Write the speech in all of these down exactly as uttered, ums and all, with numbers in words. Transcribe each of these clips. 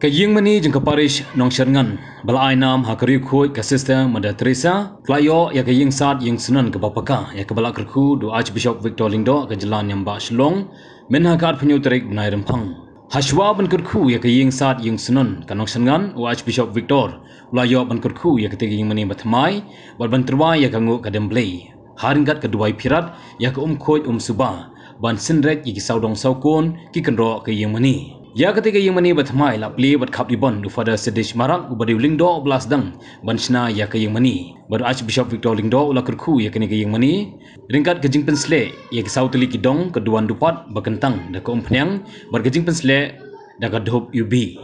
Ka ïingmane jong ka parish Nongshyrngan ba la ai nam ha ka riewkhuid ka Sister Mother Teresa, ka la ïoh ïa ka ïingsad ïingsnun kaba paka, ïa kaba la kyrkhu da u Archbishop Victor Lyngdoh ka jylla Niam Bah Shillong, mynha ka arphew tarik bnai Rymphang. Hashwa ban kyrkhu ïa ka ïingsad ïingsnun ka Nongshyrngan, u Archbishop Victor u la ïoh ban kyrkhu ïa katei ka ïingmane bathymmai bad ban tyrwa ïa ka nguh ka dem Blei ha ryngkat ka duwai phirat ïa ka umkhuid umsuba ban synreit ïa ki sawdong sawkun ki kynroh ka ïingmane. Ïa katei ka ïingmane bathymmai la plie bad khap ribbon da u Father Sidish Marak uba dei u lyngdoh uba la sdang ban shna ïa ka ïingmane. Bad u Archbishop Victor Lyngdoh u la kyrkhu ïa kane ka ïingmane ryngkat ka jingpynsleh ïa ki saw tylli ki dong, ka duwan dupat ba kyntang da ka umphniang bad ka jingpynsleh da ka dhup iwbih.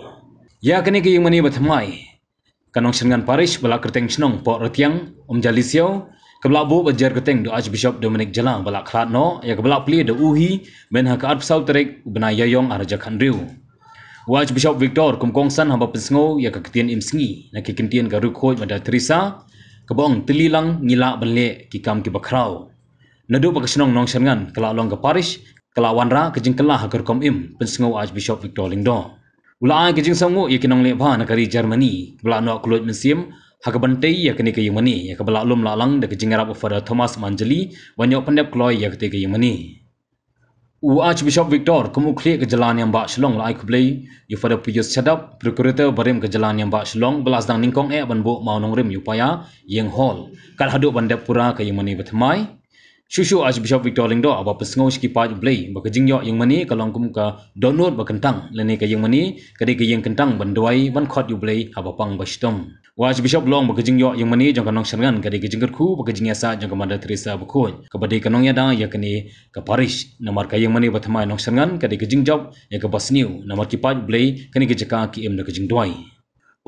Ïa kane ka ïingmane bathymmai ka Nongshyrngan Parish ba la kyrteng shnong Pohretyniang Umjalisiaw, kaba la buh bad jer kyrteng da u Archbishop Dominic Jala ba la khlad noh, ïa kaba la plie da u hi mynha ka arphew saw tarik u bnai Ïaïong arhajar khathynriew. U Archbishop Victor kum kongsan haba pynsngew ïa ka ktien imsngi na ki kyntien ka riewkhuid Mother Teresa kaba ong tylli lang ngi lah ban leh ki kam kiba khraw. Naduh ba ka shnong Nongshyrngan ka la long ka parish, ka la wanrah ka jingkylla ha ka rukom im, pynsngew u Archbishop Victor Lyngdoh. U la ai ka jingsngewnguh ïa ki nongleh bha na ka ri Germany kiba la noh kylluid mynsiem ha kaban tei ïa kane ka ïingmane, ïa kaba la lum la lang da ka jingïarap u Father Thomas Manjali ban ïoh pyndep kloi ïa katei ka ïingmane. U Archbishop Victor kum u khlieh ka jylla Niam Bah Shillong u la ai khublei ïa u Father Pius Shadap, Procurator barim ka jylla Niam Bah Shillong, ba la sdang nyngkong eh ban buh mawnongrim ïa u paia ïing hall, kat haduh ban dep pura ka ïingmane bathymmai. Shuh shuh u Archbishop Victor Lyngdoh haba pynsngew sha ki paid u Blei ba ka jingïoh ïingmane ka long kum ka dohnud ba kyntang, lane ka ïingmane ka dei ka ïing kyntang ban duwai ban khot ïa u Blei haba pang ba shitom. U Archbishop u la ong ba ka jingïoh ïingmane jong ka Nongshyrngan ka dei ka jingkyrkhu bad ka jingïasaid jong ka Mother Teresa bakhuid, kaba dei ka nongïada ïa kane ka parish. Namar ka ïingmane bathymmai Nongshyrngan ka dei ka jingjop ïa kaba sniew, namar ki paid u Blei kane ka jaka ki im da ka jingduwai.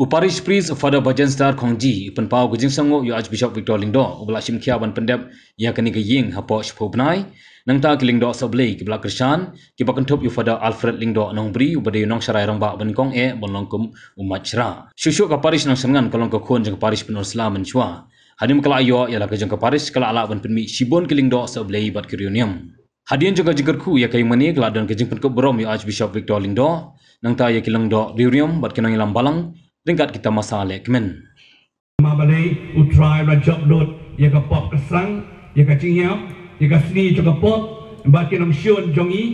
U Parish Priest u Father Bajenstar Khongji u pynpaw ka jingsngewnguh ïa u Archbishop Victor Lyngdoh uba la shim khia ban pyndep ïa kane ka ïing hapoh shiphew bnai. Nangta ki lyngdoh sohblei kiba la kyrshan kiba kynthup ïa u Father Alfred Lyngdoh Nongbri uba dei u nongsharai rangbah ba nyngkong eh ban long kum u majshra. Shuh shuh ka parish Nongshyrngan ka long ka khun jong ka parish Pynursla mynshuwa. Hadien ba ka la ïoh ïa la ka jong ka parish ka la lah ban pynmih shibun ki lyngdoh sohblei bad ki riewniam. Hadien jong ka jingkyrkhu ïa ka ïingmane ka la don ka jingpynkup burom ïa u Archbishop Victor Lyngdoh, nangta ïa ki lyngdoh riewniam bad ki nongïalam balang ryngkat ki tamasa lehkmen. Ma balei u Trai u la jop lut ïa ka pop ka sang, ïa ka jingïap, ïa ka sngi jong ka pop bad ki nongshun jong ngi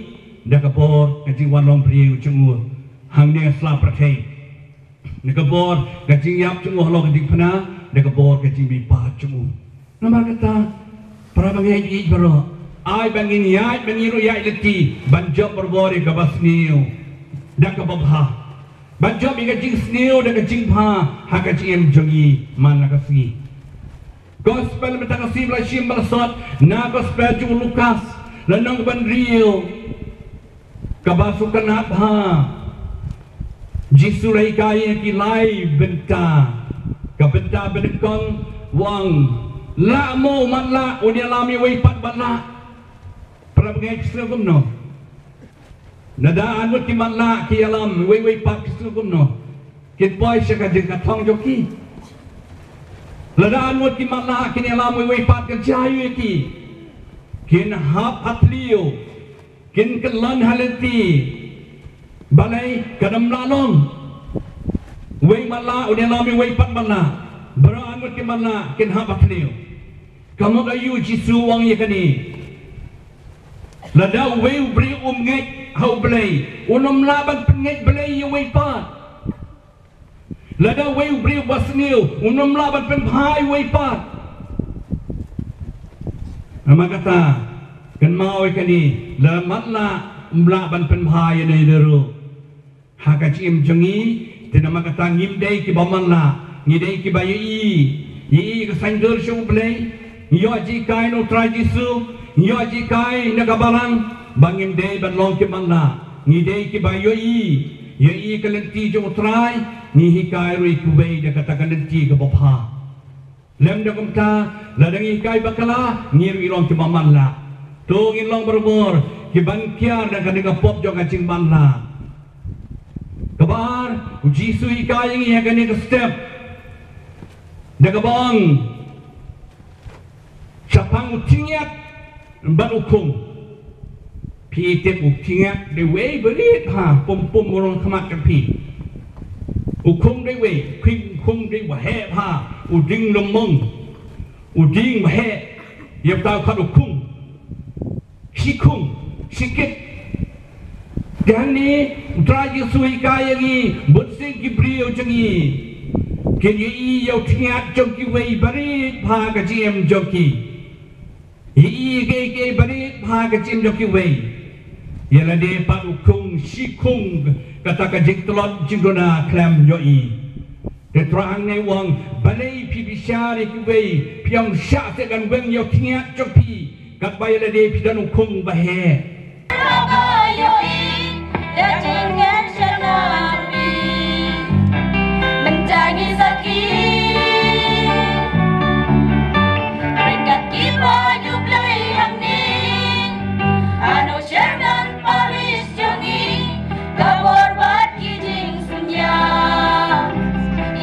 da ka bor ka jingwan long briew jong u hangne ha sla pyrthei. Da ka bor ka jingïap jong u halor ka diengphna, da ka bor ka jingmihpat jong u. Namar kata, para bangeit ïeit baroh, ai ba ngin ïaid, ba ngin ïaid lynti ban jop barabor ïa kaba sniew da kaba bha. Ban jop ïa ka jingsniew da ka jingbha ha ka jingim jong ngi man la ka sngi. Gospel mynta ka sngi ba la shim ba la sot na Gospel jong u Lukas, lynnong kaba hynriew. Kaba sngewtynnat bha, Jisu u la hikai ïa ki lai bynta. Ka bynta banyngkong u ong, lah mo u matlah un ïalam ïa uwei pat u matlah. Para bangeit, ki sngew kumno? Lada arngut ki matlah ki ïalam ïa uwei uwei pat, ki sngew kumno? Kin poi sha ka jingkatthong jong ki. Lada arngut ki matlah kin ïalam ïa uwei uwei pat, kan jia aïu ïa ki? Kin hap ha thliew, kin kyllon ha lynti. Balei? Kan ym lah long. Uwei matlah un ïalam ïa uwei pat matlah. Baroh arngut ki matlah kin hap ha thliew. Ka mut aïu Jisu u ong ïa kane? Lada uwei u briew um ngeit ha U Blei, un ym lah ban pynngeit Blei ïa uwei pat. Lada uwei u briew ba sniew, un ym lah ban pynbha ïa uwei pat. Namar kata, kynmaw ïa kane, lada matlah um lah ban pynbha ïa une ïa une ruh. Ha ka jingim jong ngi, te namar kata ngim dei kiba matlah, ngi dei kiba ïohi, ïohi ïa ka saiñdur jong U Blei, ngi ïoh jinghikai na U Trai Jisu, ngi ïoh jinghikai na ka balang, ba ngim dei ban long ki matlah, ngi dei kiba ïohi, ïohi ïa ka lynti jong U Trai, ngi hikai ruh ïa kiwei da kata ka lynti kaba bha. Lymda kumta, lada ngi hikai bakla, ngi ruh ngi long kiba matlah. To ngin long barabor kiban kiar da kane ka pop jong ka jingmatlah. Kaba ar, U Jisu u hikai ïa ngi ha kane ka step da kaba ong, shaphang u tyngïap bad u khung. Phi tip u tyngïap dei uwei ba rit bha, pum pum u rung khmat jong phi. U khung dei wei, khung, khung dei waheh bha, u dieng lum mong, u dieng waheh, ïa uta u khot u khung, shi khung, shi kit. Te hangne, u Trai Jisu u hikai ïa ngi, bun sien ki briew jong ngi kin ïohi ïa u tngiat jong kiwei barit bha ka jingim jong ki. Ïohi ïa kiei kiei barit bha ka jingim jong kiwei. Ïa lade pat u khung shi khung kata ka jingtlot jingduna khlem ïohi. Te Trai hangne u ong balei phi bishar ïa kiwei, phi ong shah seh kan weng ïa u tngiat jong phi katba ïa lade phi don u khung waheh. Haba ïohi ïa ka jingïaid sha na phi, mynta ngi sakhi. Ryngkat kiba ju blei hangne, ha u chairman parish jong ngi, ka bor bad ki jingsngewsih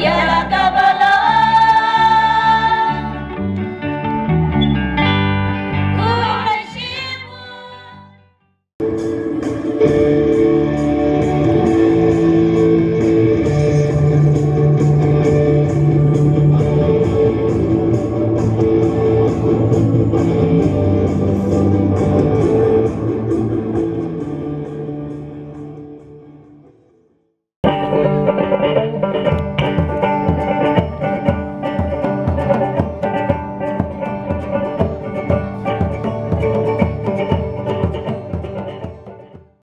ïa la ka balang. Khublei shibun.